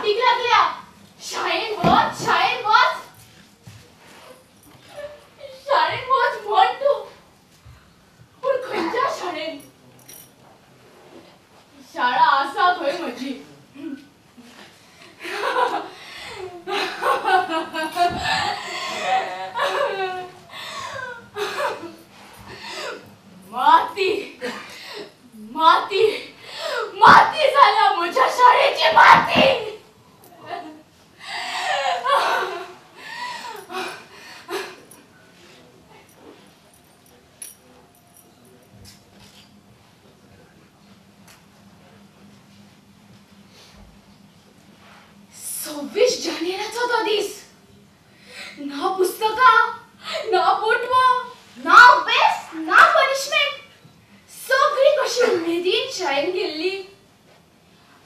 फाटीक लागल्या. शाळेन वच, शाळेन वच, शाळेन वच म्हण तूं, पूण खंयच्या शाळेन? शाळा आसा खंय म्हजी? माती माती माती जाल्या म्हज्या शाळेची माती. सव्वीस जानेराचो तो दीस. ना पुस्तकां, ना बोटवो, ना अभ्यास, ना पनिशमेंट. सगळी कशी उमेदीन शाळेन गेल्ली.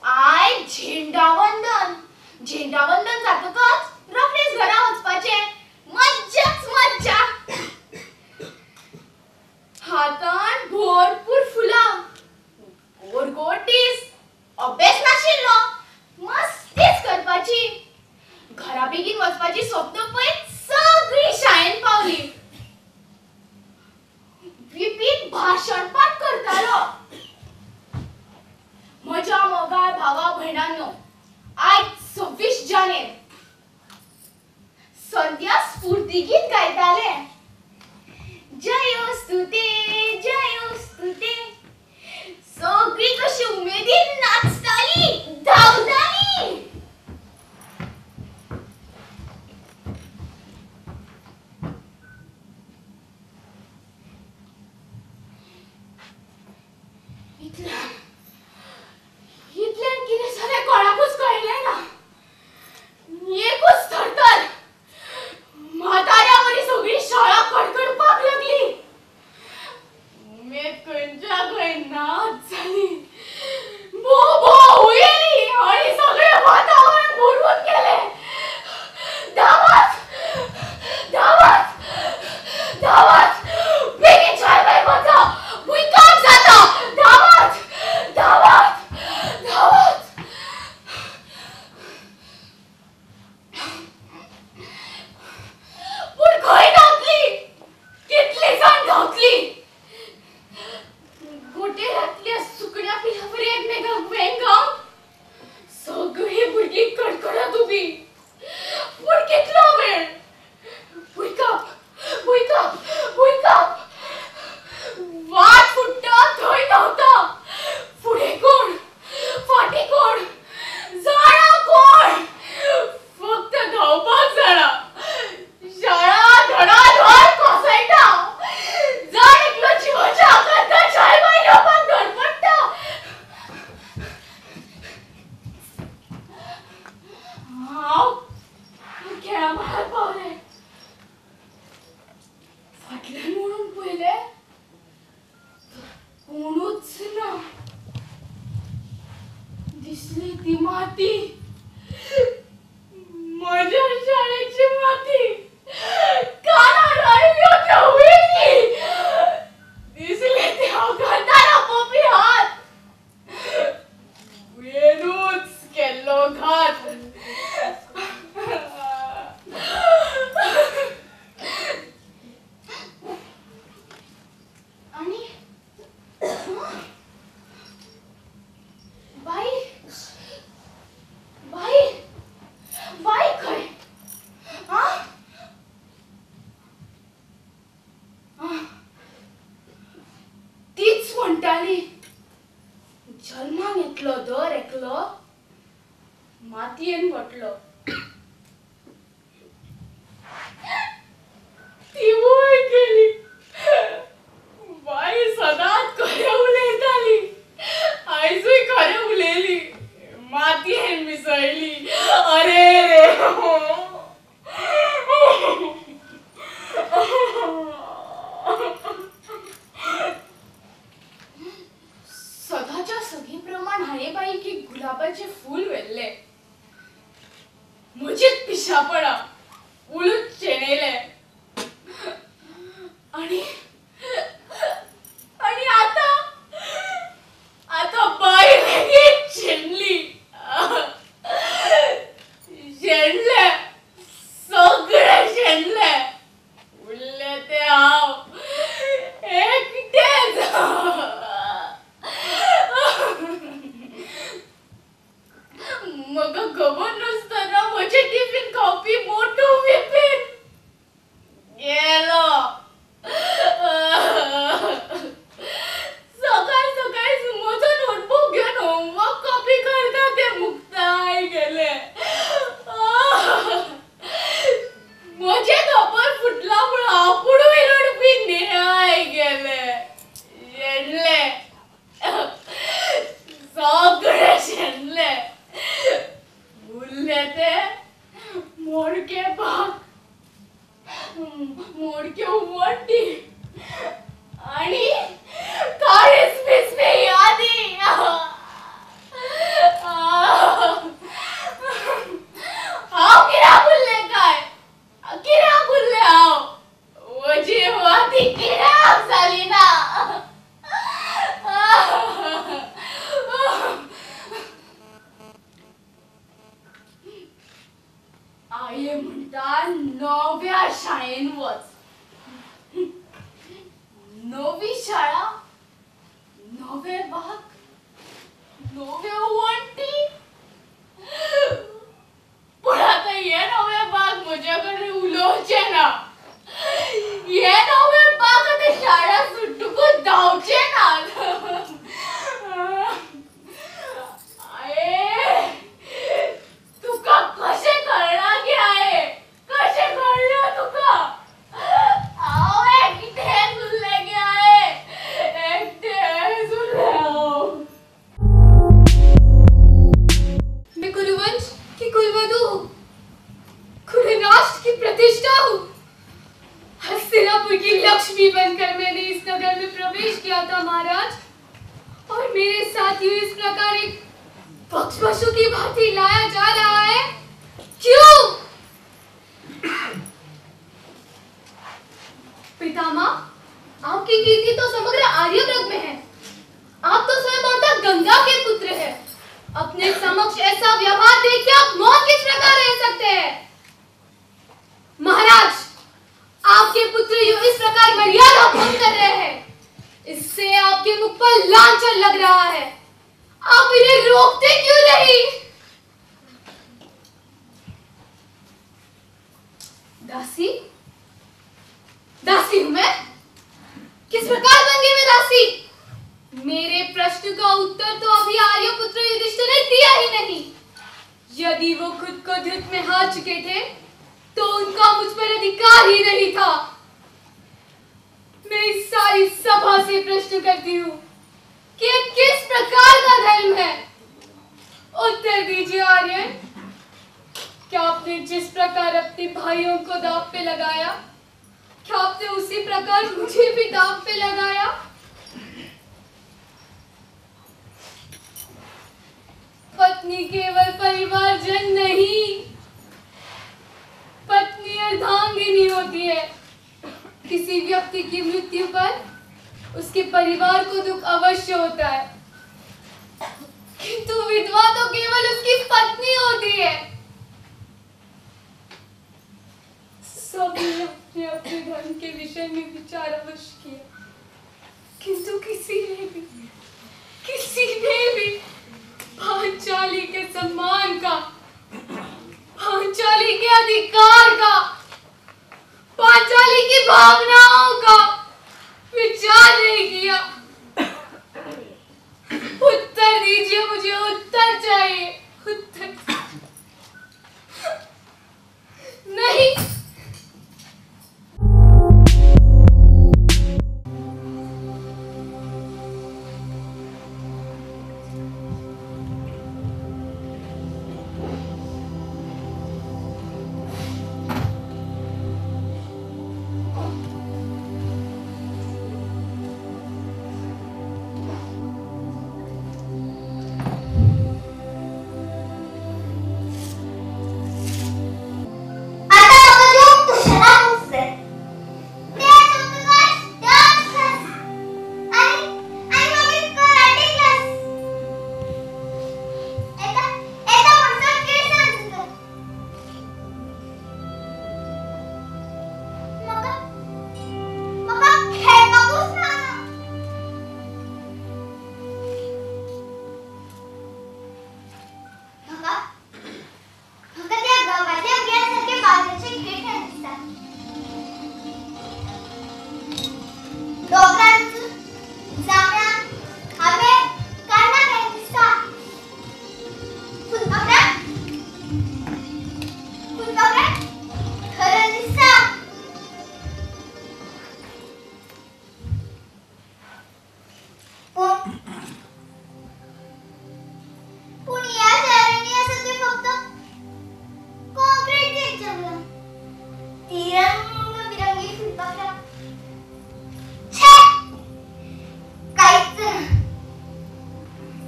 आयज झेंडावंदन. झेंडावंदन जातकच रोखडेच घरा वचपाचें. मज्जाच मज्जा. हातान भरपूर फुलां, गोड गोड दीस, अभ्यास नाशिल्लो, मस्तीच करपाची. घरा बेगीन वचपाची स्वप्न पळयत सगळी शाळेन पावली. विपीन भाशण पाठ करतालो. म्हज्या मोगाळ भावा भयणांनो, आयज 26 जानेर. संध्या स्फूर्ती गीत गायताले. जयोस्तुते जयोस्तुते. सगळी कशी उमेदीन नाचताली, धांवताली. इतल्यान कितें जालें कोणाकूच कळ्ळें ना. एकूच थरथर, म्हाताऱ्या वरी सगळी शाळा कडकडपाक लागली. उमेद खंयच्या खंय नाच जाली. भोव भोव हुयेली आनी सगळें वातावरण भरून गेलें. धांवात धांवात धांवात, बेगीन शाळेक वचा, भुंयकांप जाता. धांवात धांवात धांवात. पूण खंय धांवतली? कितली जाण धांवतली? गोटेरांतल्या सुकण्या पिलावरी एकमेकांक वेंगावन सगळीं भुरगीं कडकडत उबी. पूण कितलो वेळ? भुंयकांप भुंयकांप भुंयकांप. वाट फुट्टा थंय धांवता. फुडें कोण, फाटीं कोण, जाणा कोण, फक्त धांवपाक जाणा. शाळा धडाधड कोसळटा. जण एकलो जिवाच्या आकांतान शाळेभायर येवपाक धडपडटा. हांव खेळा मळार पावलें. फाटल्यान वळून पळयलें, कोणूच ना. दिसली ती माती, म्हज्या शाळेची माती. कानार आयल्यो त्यो हुयेली. दिसले ते आकांतान आपोवपी हात. भुंयेनूच केल्लो घात. आनी बाई बाई बाई खंय? आं तीच म्हणटाली, जल्माक येतलो दर एकलो मातयेन वतलो. तिवूय गेली. बाई सदांच खरें उलयताली, आयजूय खरें उलयली. मातयेन मिसळली. अरे रे, सदाच्या सगी प्रमाण हांवें बाईक एक गुलाबाचें फूल व्हेल्लें. म्हजीच पिशापणां उलूच शेणयलें. आनी आनी आतां आतां बाई लेगीत शेणली. आये म्हणटा नव्या शाळेन वच. नवी शाळा, नवे बाग, नव्यो वण्टी. पूण आतां हे नवे बाग म्हजे कडेन उलोवचे ना. हे नवे बाग आतां शाळा सुट्टकूच धांवचे ना. आये तुका कशें कळना गे आये, कशें कळना तुका? हांव एकटेंच उरलें गे आये, एकटेंच उरलें हांव. मैं कुरुवंश की कुलवधू हूँ, कुरुराष्ट्र की प्रतिष्ठा हूँ। हस्तिनापुर की लक्ष्मी बनकर मैंने इस नगर में प्रवेश किया था महाराज, और मेरे साथ यूं इस प्रकार एक पशु की भांति लाया जा रहा है, क्यों? पितामह, आपकी कीर्ति तो समग्र आर्यव्रत में है। आप तो स्वयं माता गंगा के पुत्र हैं। अपने समक्ष ऐसा व्यवहार देख के आप मौन किस प्रकार रह सकते हैं? महाराज, आपके पुत्र यूं इस प्रकार मर्यादा भंग कर रहे हैं, इससे आपके मुख पर लांछन लग रहा है। आप इन्हें रोकते क्यों नहीं? दासी, दासी हूं मैं? किस प्रकार बन गई मैं दासी? मेरे प्रश्न का उत्तर तो अभी आर्यपुत्र युधिष्ठिर ने दिया ही नहीं। यदि वो खुद को युद्ध में हार चुके थे तो उनका मुझ पर अधिकार ही नहीं था। मैं इस सारी सभा से प्रश्न करती हूँ कि ये किस प्रकार का धर्म है? उत्तर दीजिए आर्यन। क्या आपने जिस प्रकार अपने भाइयों को दांव पे लगाया, क्या आपने उसी प्रकार मुझे भी दांव पे लगाया? पत्नी केवल परिवारजन नहीं, पत्नी अर्धांगिनी होती है। किसी व्यक्ति की मृत्यु पर उसके परिवार को दुख अवश्य होता है, किंतु विधवा तो केवल उसकी पत्नी होती है। सबने अपने अपने धर्म के विषय में विचार अवश्य किया, किंतु किसी ने भी पांचाली के सम्मान का, पांचाली के अधिकार का, पांचाली की भावनाओं का विचार नहीं किया। उत्तर दीजिए, मुझे उत्तर चाहिए, उत्तर नहीं।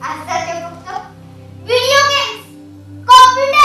असतात ते फक्त व्हिडिओ गेम्स, कॉम्प्युटर.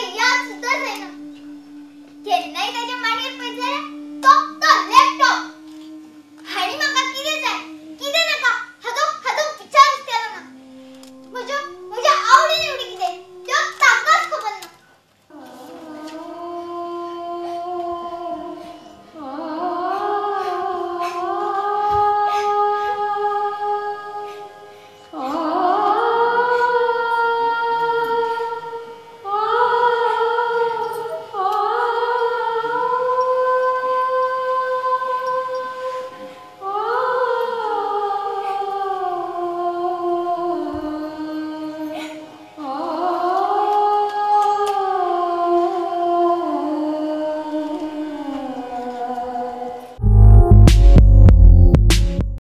याद सुद्दां जायना. केन्नाय ताच्या मांडयेर